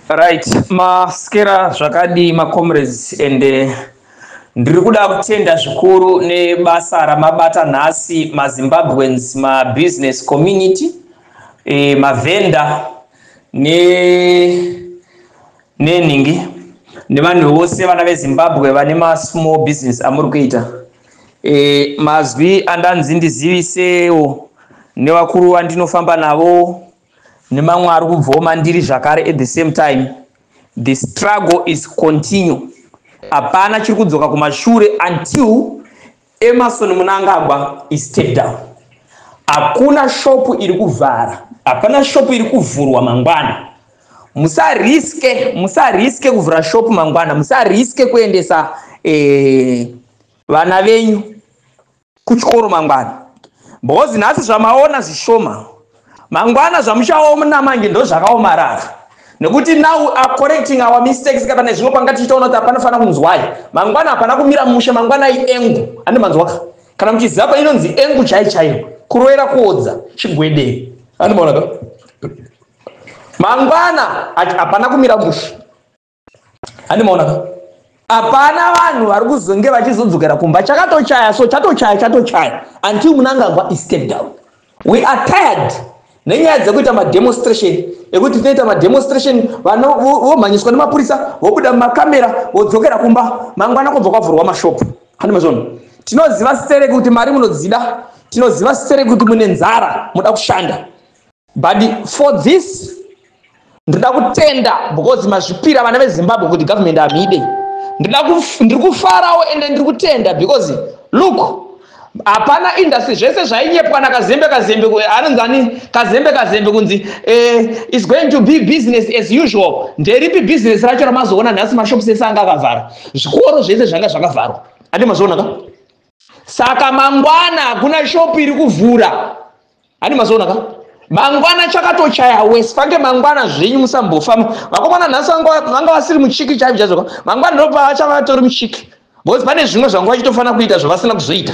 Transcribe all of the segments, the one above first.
Right, maskera zvakadii macomrades? And ndiri kuda kutenda zvikuru nebasa ramabata nhasi, maZimbabweans, mabusiness community, mavhenda nenhingi nevanhu vose, vana veZimbabwe vane masmall business amuri kuita. Mazwi andanzi ndizivisewo nevakuru vandinofamba navo nemamwe ari kubvawo mandiri zvakare. At the same time, the struggle is continue. Hapana chiri kudzoka kumashure until Emmerson Mnangagwa is step down. Hakuna shopu iri kuvhara, hapana shopu iri kuvhurwa mangwana. Musariske, musariske kuvhura shopu mangwana, musariske kuendesa vana venyu kuchikoro mangwana, because nhasi zvamaona zvishoma, mangwana zvamuchaona manje ndo zvakaomarara, nekuti now are correcting our mistakes. Kana nezvimwe panga tichitoona kuti hapanofanira kunzwai, mangwana hapana kumira mushe. Mangwana iengu ane manzwaka. Kana muchiziva pa inonzi engu chai chaiyo, kurovera kuodza chigwedere, andimaonaka. Mangwana hapana kumira mushe, andimaonaka. Hapana vanhu vari kuzonge vachizodzokera kumba. Chakatochaya, so chatochaya, chatochaya until Mnangagwa is step down. We are tired nenyaya dzekuita mademonstration, ekuti tinoita mademonstration, vomhanyiswa nemapurisa, vobuda mumakamera, vodzokera kumba. Mangwana kubva kwavhurwa mashopu. Handi mazvona? Tinoziva stereki kuti mari munodzida, tinoziva stereki kuti mune nzara, muda kushanda. But for this ndoda kutenda because mazvipira, vana veZimbabwe, kuti government hamuide. Ndiri kufarawo ende ndiri kutenda because look, hapana industry. Zvese zvainyepwa naKazembe Kazembe, anonzi ani, Kazembe Kazembe, kunzi is going to be business as usual. Nderipi business racho ramazoona nhasi? Mashops ese anga akavhara, zvikoro zvese zvanga zvakavharwa, handi mazoona ka? Saka mangwana hakuna shopu iri kuvhura, handi mazoona ka? Mangwana chakatochaya wese fange mangwana zvenyu musambofamba. Vakomana nhasi vanga vasiri muchiki chaizvo chaizvo, mangwana ndopavachava vatori muchiki, because pane zvimwe zvanga vachitofanira kuita zvavasina kuzoita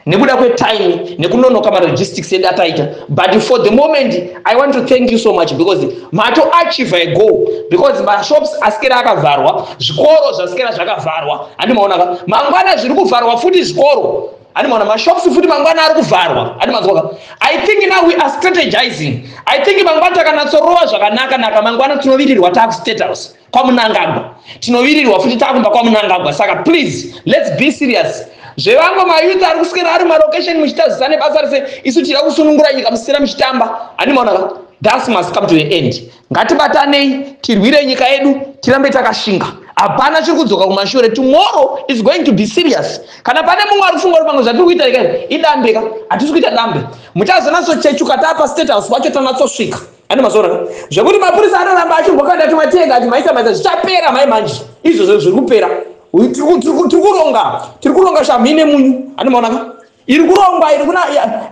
nekuda kwetime nekunonoka malogistics edu ataita. But for the moment I want to thank you so much because matoachieve a goal, because mashops asikera akavharwa, zvikoro zvasikera zvakavharwa, handimaonaka. Mangwana zviri kuvharwa futi zvikoro, handimaona. Mashops futi mangwana ari kuvharwa, handimanzwaka. I think now we are strategizing. I think mangwana takanatsorova zvakanaka naka, mangwana tinovirirwa taakuState House kwaMnangagwa, tinovirirwa futi taakumba kwaMnangagwa. Saka please, let's be serious. Zvevamwe mayouth ari kuswera ari malocation muchitazisa nebasa rese, isu tida kusunungura nyika, musisira muchitamba, handimaonaka. That must come to the end. Ngatibatanei, tirwire nyika yedu, tirambe takashinga. Hapana chiri kudzoka kumashure. Tomorrow is going to be serious. Kana pane mumwe ari kufunga kuti pamwe zvatiri kuita ika idambe ka, hatisi kuita dambe. Muchazonatsochechuka taapa State House wacho, tanatsosvika, ane mazoona zvekuti mapurisa anoramba achirwa kuenda tumatenga achimaisa maisa. Zvichapera mai manje, izvozvo zviri kupera. Tiri kuronga, tiri kuronga shamhu ine munyu, ane maonaka, iri kurongwa,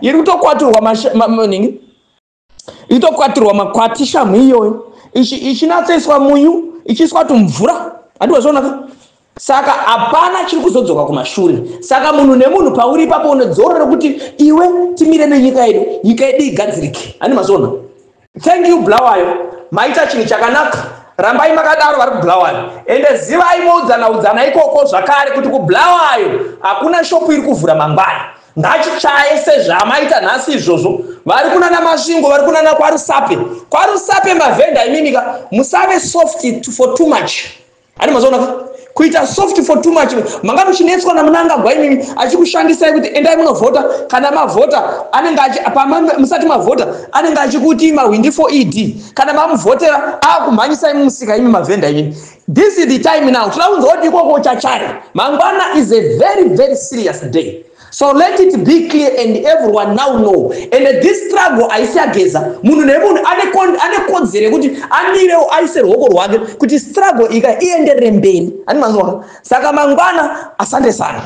iri kutokwaturwa ningi, iri kutokwaturwa makwati. Shamhu iyoyo ichinatsoiswa munyu, ichiiswa tumvura, handiwa zvionaka. Saka hapana chiri kuzodzoka kumashure. Saka munhu nemunhu pauri ipapo une dzoro rekuti iwe timire nenyika yedu, nyika yedu igadzirike, handi mazviona. Thank you, Bulawayo, maita chinhu chakanaka, rambai makadaro. Vari kuBulawayo, ende zivai moudzana udzana ikoko zvakare kuti kuBulawayo hakuna shopu iri kuvhura mangwana. Ngachichaye sezvamaita nhasi izvozvo. Vari kunana Masvingo, vari kunana kwaRusape, kwaRusape, mavhenda imimika, musave soft for too much, hani mazoona kuita soft for too much. Manga muchinetswa naMnangagwa imimi, achikushandisai kuti endai munovhota. Kana mavhota anenge musati mavhota anenge achikuti mahwindi for ED. Kana mamuvhotera akumhanyisai mumusika imi mavhenda imimi. This is the time now toda kunzwa kuti ikoko chachaya. Mangwana is a very very serious day, so let it be clear and everyone now know. And this struggle haisi yaGeza. Munhu nemunhu ane kodzero yekuti amirewo, aise ruoko rwake kuti struggle ika ienderere mberi, hani manzwa. Saka mangwana, asante sana.